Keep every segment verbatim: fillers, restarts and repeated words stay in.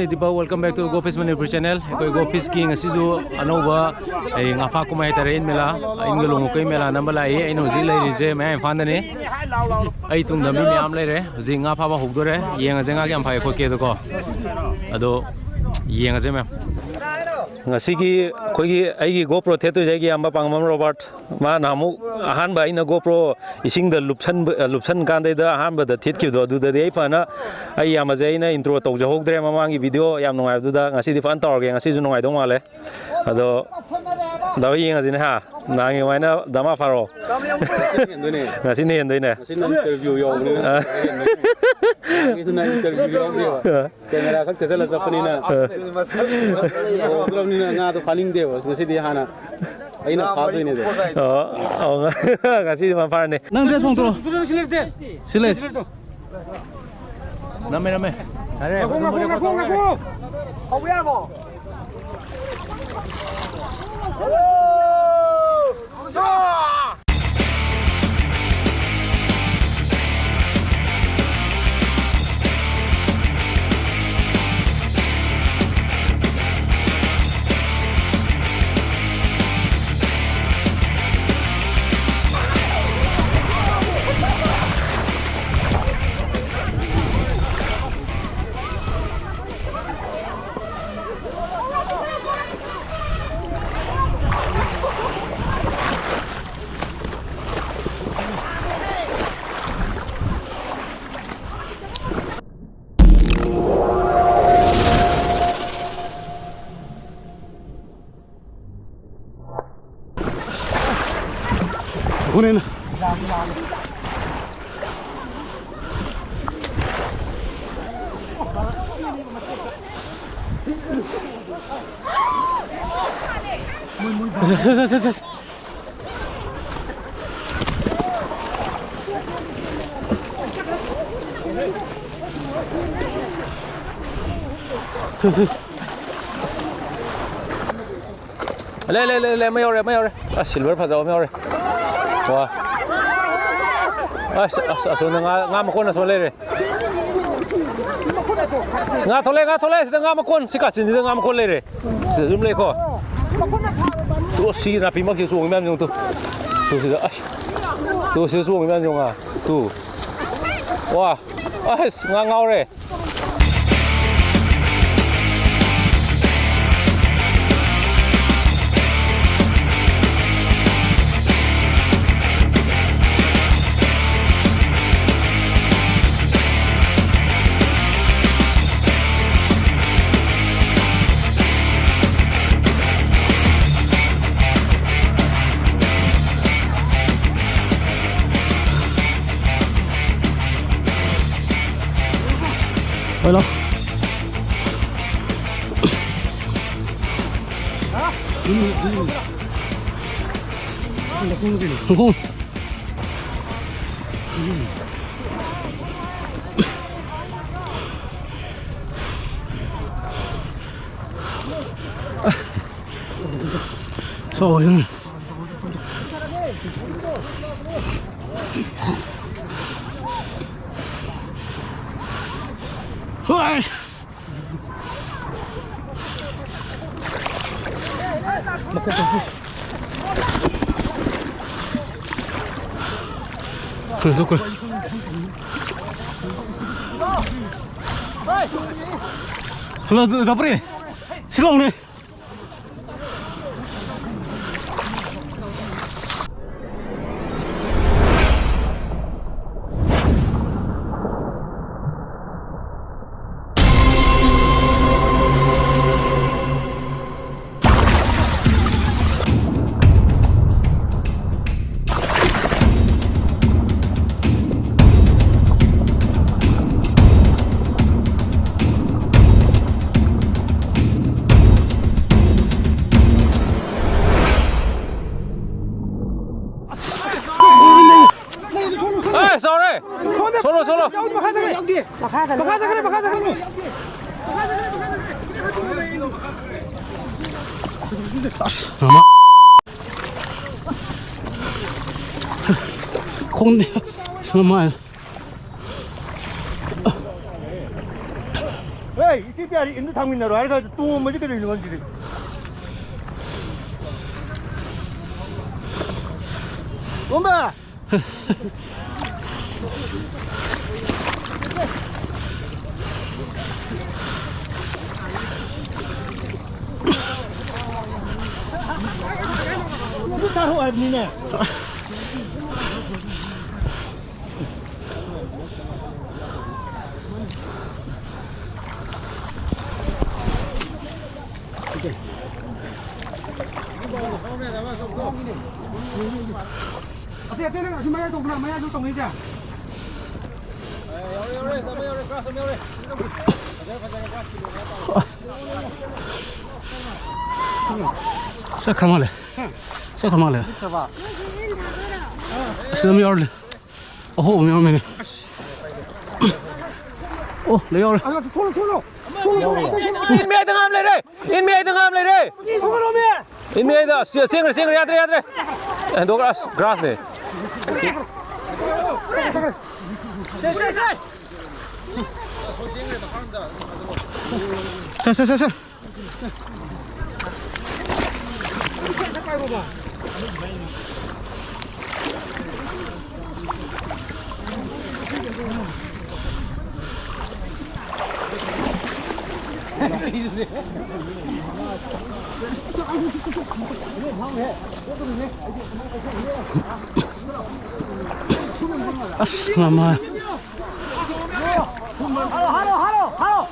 Hey, Deepak, welcome back to Go Fish Manipur channel. ꯑꯩꯈꯣꯏ Go Fishꯀꯤ ꯉꯁꯤꯁꯨ ꯑꯅꯧꯕ, ꯑꯩ ꯉꯥ ꯐꯥ ꯀꯨꯝꯍꯩ ꯍꯥꯏꯇꯥꯔꯦ, ꯏꯟ ꯃꯦꯂꯥ, ꯏꯟꯒ ꯂꯣꯡꯉꯨꯀꯩ ꯃꯦꯂꯥ ꯅꯝꯕ ꯂꯥꯛꯏ꯫ ꯑꯩꯅ ꯍꯧꯖꯤꯛ ꯂꯩꯔꯤꯁꯦ ꯃꯌꯥꯡ ꯏꯝꯐꯥꯜꯗꯅꯤ꯫ ꯑꯩ ꯇꯨꯡꯗ ꯃꯤ ꯃꯌꯥꯝ ꯂꯩꯔꯦ꯫ ꯍꯧꯖꯤꯛ ꯉꯥ ꯐꯥꯕ ꯍꯧꯗꯣꯔꯦ꯫ ꯌꯦꯡꯉꯁꯦ ꯉꯥ ꯀꯌꯥꯝ ꯐꯥꯏ ꯈꯣꯠꯀꯦꯗꯣꯀꯣ꯫ ꯑꯗꯣ ꯌꯦꯡꯉꯁꯦ ꯃꯌꯥꯝ꯫ ꯉꯁꯤꯒꯤ ꯑꯩꯈꯣꯏꯒꯤ, ꯑꯩꯒꯤ GoPro ꯊꯦꯠꯇꯣꯏꯁꯦ ꯑꯩꯒꯤ ꯏꯌꯥꯝꯕ ꯄꯥꯡꯕꯝ ꯔꯣꯕꯥꯔꯠ꯫ ꯃꯥꯅ ꯑꯃꯨꯛ ꯑꯍꯥꯟꯕ ꯑꯩꯅ GoPro ꯏꯁꯤꯡꯗ ꯂꯨꯞꯁꯟꯕ, ꯂꯨꯞꯁꯟ ꯀꯥꯟꯗꯩꯗ ꯑꯍꯥꯟꯕꯗ ꯊꯦꯠꯈꯤꯕꯗꯣ, ꯑꯗꯨꯗꯗꯤ ꯑꯩ ꯐꯅ, ꯑꯩ ꯏꯌꯥꯝꯕꯁꯦ ꯑꯩꯅ intro ꯇꯧꯖꯍꯧꯗ꯭ꯔꯦ ꯃꯃꯥꯡꯒꯤ video ꯌꯥꯝ ꯅꯨꯡꯉꯥꯏꯕꯗꯨꯗ꯫ ꯉꯁꯤꯗꯤ ꯐꯖꯅ ꯇꯧꯔꯒꯦ, ꯉꯁꯤꯁꯨ ꯅꯨꯡꯉꯥꯏꯗꯧ ꯃꯥꯜꯂꯦ꯫ ꯑꯗꯣ ꯗꯥ ꯍꯣꯏ ꯌꯦꯡꯉꯁꯤꯅꯦ ꯍꯥ, ꯅꯍꯥꯟꯒꯤ ꯑꯗꯨꯃꯥꯏꯅ ꯙꯃꯥ ꯐꯥꯔꯣ꯫ ꯍꯦꯟꯗꯣꯏꯅꯦ꯫ ꯉꯁꯤꯅ ꯍꯦꯟꯗꯣꯏꯅꯦ꯫ ꯉꯁꯤꯅ interview ꯌꯥꯎꯕꯅꯤꯅ꯫ ꯑ꯫ ꯅꯍꯥꯟꯒꯤꯗꯨꯅ interview ꯌꯥꯎꯗꯦꯕ꯫ ꯑ꯫ Camera ꯈꯛ ꯊꯦꯠꯆꯜꯂ ꯆꯠꯄꯅꯤꯅ꯫ ꯑ꯫ ꯎꯗ꯭ꯔꯕꯅꯤꯅ ꯉꯥꯗꯣ ꯐꯥꯅꯤꯡꯗꯦꯕ꯫ ꯉꯁꯤꯗꯤ ꯍꯥꯟꯅ ꯑꯩꯅ ꯐꯥꯗꯣꯏꯅꯦ ꯑꯗꯣ꯫ ꯑꯣ, ꯑꯣ, ꯉꯁꯤꯗꯤ ꯃꯥ ꯐꯥꯔꯅꯤ꯫ ꯅꯪ dress ꯍꯣꯡꯗꯣꯛꯑꯣ꯫ ꯁꯤ ꯂꯩ꯫ ꯅꯝꯃꯦ, ꯅꯝꯃꯦ꯫ ꯌꯥꯔꯦ, ꯉꯥꯏꯈꯣ, ꯉꯥꯏꯈꯣ, ꯉꯥꯏꯈꯣ, ꯉꯥꯏꯈꯣ꯫ ꯍꯧꯕ ꯌꯥꯔꯕꯣ? ꯂꯩ, ꯂꯩ, ꯂꯩ, ꯂꯩ, ꯑꯃ ꯌꯧꯔꯦ, ꯑꯃ ꯌꯧꯔꯦ꯫ ꯑꯁ, silver ꯐꯖꯕ ꯑꯃ ꯌꯧꯔꯦ꯫ ꯋꯥ꯫ ꯑꯁ, ꯑꯁ, ꯑꯁꯣꯝꯗ ꯉꯥ, ꯉꯥ ꯃꯀꯣꯟ ꯑꯁꯣꯝ ꯂꯩꯔꯦ꯫ ꯉꯥ ꯊꯣꯛꯂꯛꯑꯦ, ꯉꯥ ꯊꯣꯛꯂꯛꯑꯦ꯫ ꯁꯤꯗ ꯉꯥ ꯃꯀꯣꯟ, ꯁꯤ ꯀꯥꯆꯤꯟꯁꯤꯗ ꯉꯥ ꯃꯀꯣꯟ ꯂꯩꯔꯦ꯫ ꯁꯤꯗ ꯑꯗꯨꯝ ꯂꯩꯀꯣ꯫ ꯇꯨ, ꯁꯤ ꯅꯥꯄꯤ ꯃꯔꯛꯁꯤꯗ ꯆꯣꯡꯉꯤ ꯃꯌꯥꯝ ꯌꯦꯡꯉꯨ ꯇꯨ꯫ ꯇꯨ ꯁꯤꯗ, ꯑꯁ꯫ ꯇꯨ ꯁꯤꯗ ꯆꯣꯡꯉꯤ ꯃꯌꯥꯝ ꯌꯦꯡꯉꯨ ꯉꯥ꯫ ꯇꯨ꯫ ꯋꯥ꯫ ꯑꯁ, ꯉꯥ ꯉꯥꯎꯔꯦ꯫ Ôi lắm. Không. Sao rồi? Ôi. Kìa, kìa. Hello, hello, hello. Silong ni. ꯑꯦ, ꯆꯥꯎꯔꯦ꯫ Solo, solo. ꯃꯈꯥꯗ ꯂꯩ꯫ ꯃꯈꯥꯗ ꯂꯩ, ꯃꯈꯥꯗ ꯂꯩ꯫ ꯑꯁ, ꯃꯃꯥ꯫ ꯈꯣꯡꯅꯦ꯫ ꯑꯁ, ꯃꯃꯥ꯫ ꯌꯥꯔꯦ, ꯏꯟꯗ ꯊꯥꯡꯃꯤꯟꯅꯔꯣ ꯍꯥꯏꯔꯒ ꯇꯣꯝꯕꯁꯤ ꯀꯩꯗꯧꯔꯤꯅꯣ ꯈꯪꯗꯦ꯫ ꯇꯣꯝꯕ! ꯏꯟꯗ ꯊꯥꯔꯛꯑꯣ ꯍꯥꯏꯕꯅꯤꯅꯦ꯫ ꯑꯇꯩ ꯑꯇꯩ ꯅꯪ ꯑꯁꯤ ꯃꯌꯥꯏ ꯇꯧꯕ꯭ꯔꯥ? ꯃꯌꯥꯏꯗꯨ ꯇꯧꯅꯩꯁꯦ꯫ ꯆꯠꯈ꯭ꯔ ꯃꯥꯜꯂꯦ꯫ ꯆꯠꯈ꯭ꯔ ꯃꯥꯜꯂꯦ꯫ ꯑꯁꯤꯗ ꯑꯃ ꯌꯥꯎꯔꯤ꯫ ꯑꯍꯣꯕ ꯑꯃ ꯌꯥꯎꯔꯝꯃꯦꯅꯦ꯫ ꯑꯣ, ꯂꯩ ꯌꯥꯎꯔꯦ꯫ ꯑꯗꯣ ꯊꯣꯛꯂꯣ, ꯊꯣꯛꯂꯣ꯫ ꯏꯟ ꯃꯌꯥꯏꯗ ꯉꯥ ꯑꯃ ꯂꯩꯔꯦ꯫ ꯏꯟ ꯃꯌꯥꯏꯗ ꯉꯥ ꯑꯃ ꯂꯩꯔꯦ꯫ ꯏꯟ ꯃꯌꯥꯏꯗ꯫ ꯁꯤ, ꯆꯦꯟꯈ꯭ꯔꯦ, ꯆꯦꯟꯈ꯭ꯔꯦ, ꯌꯥꯗ꯭ꯔꯦ, ꯌꯥꯗ꯭ꯔꯦ꯫ ꯍꯦꯟꯗꯣꯛꯈ꯭ꯔꯦ, ꯑꯁ, ꯒ꯭ꯔꯥꯁꯅꯦ꯫ ꯁꯦ, ꯁꯦ, ꯁꯦ꯫ ꯁꯦ, ꯁꯦ, ꯁꯦ, ꯁꯦ꯫ ꯑꯁ, ꯃꯃꯥ꯫ ꯍꯥꯠꯂꯣ, ꯍꯥꯠꯂꯣ, ꯍꯥꯠꯂꯣ, ꯍꯥꯠꯂꯣ꯫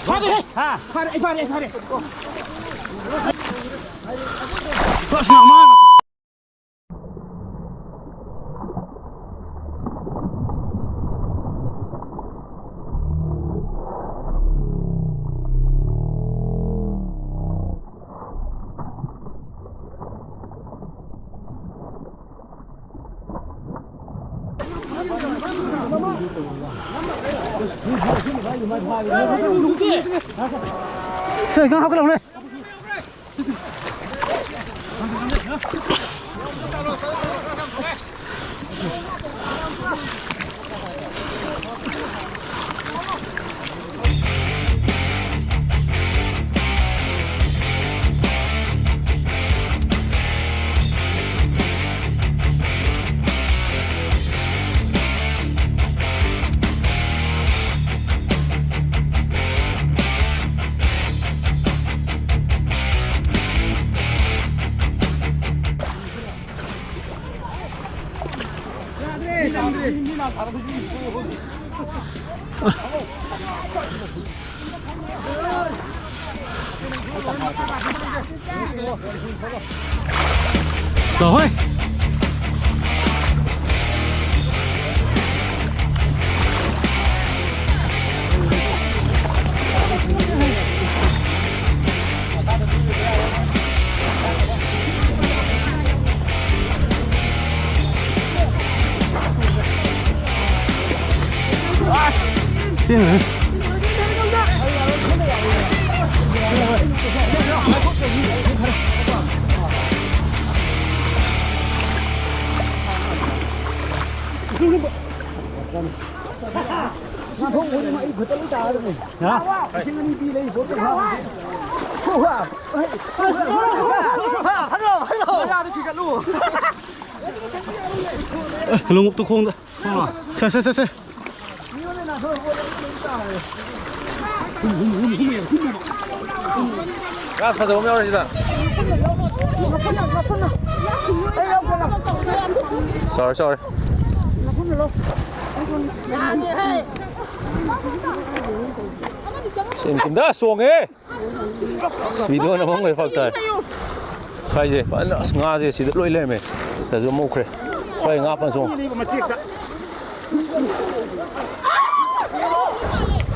ꯐꯥꯔꯦ, ꯐꯥꯔꯦ, ꯐꯥꯔꯦ, ꯐꯥꯔꯦ꯫ ꯁꯦ, ꯉꯥ ꯍꯥꯞꯀꯠꯂꯛꯎꯅꯦ꯫ ꯂꯥꯛꯍꯣꯏ꯫ ꯊꯦꯡꯉꯦ꯫ ꯈꯣꯡꯗ꯫ ꯁꯦ, ꯁꯦ, ꯁꯦ, ꯁꯦ꯫ ꯉꯥ ꯐꯖꯕ ꯑꯃ ꯌꯥꯎꯔꯦ ꯁꯤꯗ꯫ ꯆꯥꯎꯔꯦ, ꯆꯥꯎꯔꯦ꯫ ꯁꯦꯟ ꯀꯨꯝꯗꯥ ꯆꯣꯡꯉꯦ꯫ ꯑꯁ, ꯚꯤꯗꯤꯑꯣ ꯅꯝꯐꯝ ꯂꯩ, ꯐꯔꯛ ꯇꯥꯏ꯫ ꯁ꯭ꯋꯥꯏꯁꯦ ꯐꯖꯅ, ꯑꯁ, ꯉꯥꯁꯦ ꯁꯤꯗ ꯂꯣꯏ ꯂꯩꯔꯝꯃꯦ꯫ ꯁꯤꯗꯁꯨ ꯑꯃ ꯎꯈ꯭ꯔꯦ꯫ ꯁ꯭ꯋꯥꯏ ꯉꯥ ꯐꯅ ꯆꯣꯡꯉꯤ꯫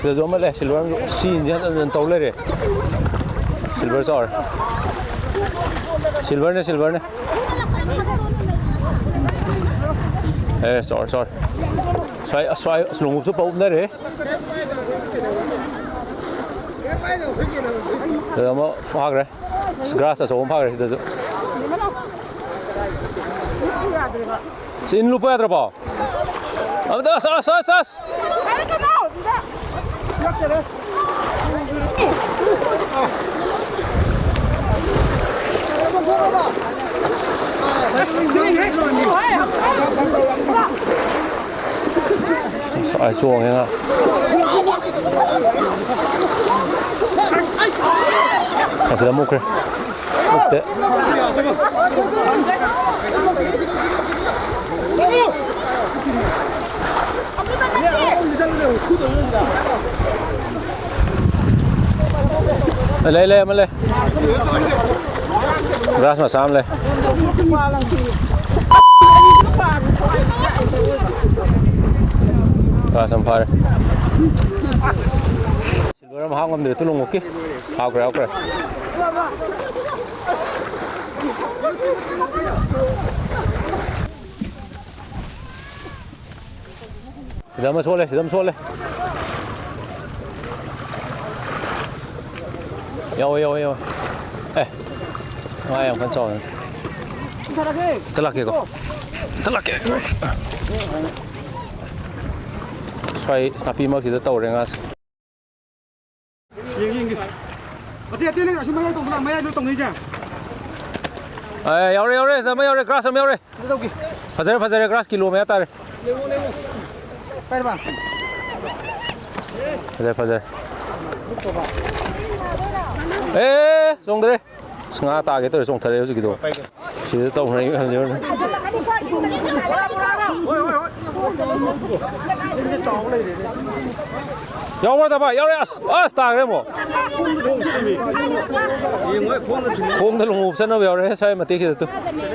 ꯁꯤꯗꯁꯨ ꯑꯃ ꯂꯩ, ꯁꯤꯜꯚꯔ ꯑꯃꯁꯨ꯫ ꯁꯤꯟꯁꯦ ꯍꯟꯖꯟ ꯍꯟꯖꯟ ꯇꯧ ꯂꯩꯔꯦ꯫ ꯁꯤꯜꯚꯔ ꯆꯥꯎꯔꯦ꯫ ꯁꯤꯜꯚꯔꯅꯦ, ꯁꯤꯜꯚꯔꯅꯦ꯫ ꯑꯦ, ꯆꯥꯎꯔꯦ, ꯆꯥꯎꯔꯦ꯫ ꯁ꯭ꯋꯥꯏ, ꯑꯁ꯭ꯋꯥꯏ, ꯑꯁ, ꯂꯣꯡꯎꯞꯁꯨ ꯄꯥꯎꯞꯅꯔꯦ꯫ ꯑꯗꯨꯗ ꯑꯃ ꯐꯥꯈ꯭ꯔꯦ꯫ ꯑꯁ, ꯒ꯭ꯔꯥꯁ ꯑꯆꯧꯕ ꯑꯃ ꯐꯥꯈ꯭ꯔꯦ ꯁꯤꯗꯁꯨ꯫ ꯁꯤ ꯏꯟ ꯂꯨꯞꯄ ꯌꯥꯗ꯭ꯔꯕꯣ? ꯑꯃꯗ ꯑꯁ, ꯑꯁ, ꯑꯁ, ꯑꯁ! ꯑꯁ, ꯑꯥ ꯆꯣꯡꯉꯦ ꯉꯥ꯫ ꯑꯁꯤꯗ ꯃꯨꯛꯈ꯭ꯔꯦ꯫ ꯃꯨꯛꯇꯦ꯫ ꯂꯩ, ꯂꯩ, ꯑꯃ ꯂꯩ꯫ ꯒ꯭ꯔꯥꯁ ꯃꯆꯥ ꯑꯃ ꯂꯩ꯫ ꯒ꯭ꯔꯥꯁ ꯑꯃ ꯐꯥꯔꯦ꯫ ꯁꯤꯜꯚꯔ ꯑꯃ ꯍꯥꯞ ꯉꯝꯗ꯭ꯔꯦ, ꯇꯨ ꯂꯣꯡꯉꯨꯞꯀꯤ꯫ ꯍꯥꯞꯈ꯭ꯔꯦ, ꯍꯥꯞꯈ꯭ꯔꯦ꯫ ꯁꯤꯗ ꯑꯃ ꯁꯣꯠꯂꯦ, ꯁꯤꯗ ꯑꯃ ꯁꯣꯠꯂꯦ꯫ ꯌꯥꯎꯋꯦ, ꯌꯥꯎꯋꯦ, ꯌꯥꯎꯋꯦ꯫ ꯑꯦ, ꯉꯥ ꯌꯥꯝ ꯀꯟꯅ ꯆꯥꯎꯅ꯫ ꯆꯠꯂꯛꯀꯦꯀꯣ꯫ ꯆꯠꯂꯛꯀꯦ꯫ ꯁ꯭ꯋꯥꯏ ꯅꯥꯄꯤ ꯃꯔꯛꯁꯤꯗ ꯇꯧꯔꯦ ꯉꯥꯁꯦ꯫ ꯌꯦꯡꯒꯦ, ꯌꯦꯡꯒꯦ꯫ ꯑꯇꯩ, ꯑꯇꯩ, ꯅꯪ ꯑꯁꯨꯝ ꯃꯌꯥꯏ ꯇꯧꯕ꯭ꯔꯥ? ꯃꯌꯥꯏꯗ ꯇꯧꯅꯩꯁꯦ? ꯑꯦ, ꯌꯥꯎꯔꯦ, ꯌꯥꯎꯔꯦ, ꯁꯤꯗ ꯑꯃ ꯌꯥꯎꯔꯦ, ꯒ꯭ꯔꯥꯁ ꯑꯃ ꯌꯥꯎꯔꯦ꯫ ꯁꯤꯗ ꯇꯧꯒꯦ꯫ ꯐꯖꯔꯦ, ꯐꯖꯔꯦ, ꯒ꯭ꯔꯥꯁ ꯀꯤꯂꯣ ꯃꯌꯥ ꯇꯥꯔꯦ꯫ ꯄꯥꯏꯔꯕ? ꯐꯖꯔꯦ, ꯐꯖꯔꯦ꯫ ꯑꯦ, ꯆꯣꯡꯗ꯭ꯔꯦ꯫ ꯑꯁ, ꯉꯥ ꯇꯥꯒꯦ ꯇꯧꯔꯦ, ꯆꯣꯡꯊꯔꯛꯑꯦ ꯍꯧꯖꯤꯛꯀꯤꯗꯣ꯫ ꯁꯤꯗ ꯇꯧꯅꯔꯤ ꯃꯌꯥꯝꯁꯦ ꯌꯦꯡꯉꯨꯅꯦ꯫ ꯌꯥꯎꯕ꯭ꯔꯥ, ꯇꯥꯕ? ꯌꯥꯎꯔꯦ꯫ ꯑꯁ, ꯑꯁ, ꯇꯥꯈ꯭ꯔꯦ ꯑꯃꯨꯛ꯫ ꯈꯣꯡꯗ ꯂꯣꯡꯎꯞ ꯆꯠꯅꯕ ꯌꯥꯎꯔꯦ ꯁ꯭ꯋꯥꯏ ꯃꯇꯦꯛꯁꯤꯗ ꯇꯨ꯫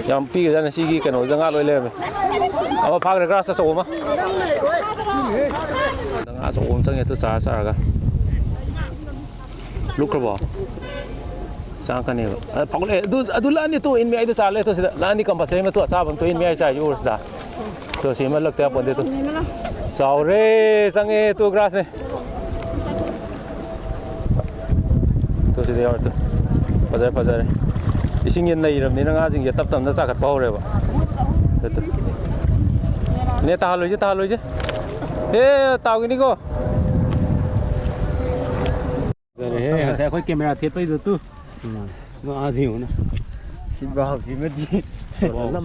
ꯌꯥꯝ ꯄꯤꯛꯈ꯭ꯔꯖꯥꯠꯅꯤ ꯁꯤꯒꯤ ꯀꯩꯅꯣꯁꯤꯗ ꯉꯥ ꯂꯣꯏ ꯂꯩꯔꯝꯃꯦ꯫ ꯑꯃ ꯐꯥꯈ꯭ꯔꯦ, ꯒ꯭ꯔꯥꯁ ꯑꯆꯧꯕ ꯑꯃ꯫ ꯉꯥ ꯑꯆꯧꯕ ꯑꯃ ꯆꯪꯉꯦ ꯇꯨ ꯆꯥꯔ ꯆꯥꯔꯒ꯫ ꯂꯨꯞꯈ꯭ꯔꯕꯣ? ꯆꯪꯉꯛꯀꯅꯦꯕ꯫ ꯑ, ꯐꯥꯎꯒꯠꯂꯛꯑꯦ꯫ ꯑꯗꯨ, ꯑꯗꯨ ꯂꯥꯛꯑꯅꯤ ꯇꯨ, ꯏꯟ ꯃꯌꯥꯏꯗ ꯆꯥ ꯂꯩ ꯇꯨ ꯁꯤꯗ꯫ ꯂꯥꯛꯑꯅꯤ ꯀꯝꯄꯜꯁꯔꯤ ꯑꯃ ꯇꯨ ꯑꯆꯥꯕ ꯑꯃ ꯇꯨ ꯏꯟ ꯃꯌꯥꯏ ꯆꯥ ꯌꯣꯛꯎꯔꯁꯤꯗ꯫ ꯇꯨ ꯁꯤ ꯑꯃ ꯂꯛꯇ ꯌꯥꯄꯣꯟꯇꯦ ꯇꯨ꯫ ꯆꯥꯎꯔꯦ, ꯆꯪꯉꯦ ꯇꯨ ꯒ꯭ꯔꯥꯁꯅꯦ꯫ ꯁꯤꯗ ꯌꯥꯎꯔꯦ ꯇꯨ꯫ ꯐꯖꯔꯦ, ꯐꯖꯔꯦ꯫ ꯏꯁꯤꯡꯁꯦ ꯅꯩꯔꯕꯅꯤꯅ ꯉꯥꯁꯤꯡꯁꯦ ꯇꯞ ꯇꯞꯅ ꯆꯥꯈꯠꯄ ꯍꯧꯔꯦꯕ꯫ ꯅꯦ, ꯇꯥꯍꯜꯂꯣꯏꯁꯦ, ꯇꯥꯍꯜꯂꯣꯏꯁꯦ꯫ ꯑꯦ, ꯇꯥꯎꯈꯤꯅꯤꯀꯣ꯫ ꯐꯖꯔꯦꯍꯦ, ꯉꯁꯥꯏ ꯑꯩꯈꯣꯏ ꯀꯦꯃꯦꯔꯥ ꯊꯦꯠꯄꯩꯗꯣ ꯇꯨ꯫ ꯎꯝ꯫ ꯉꯥꯁꯤ ꯌꯦꯡꯉꯨꯅꯦ꯫ ꯁꯤ ꯚꯥꯎꯁꯤꯃꯗꯤ꯫ ꯐꯖꯅ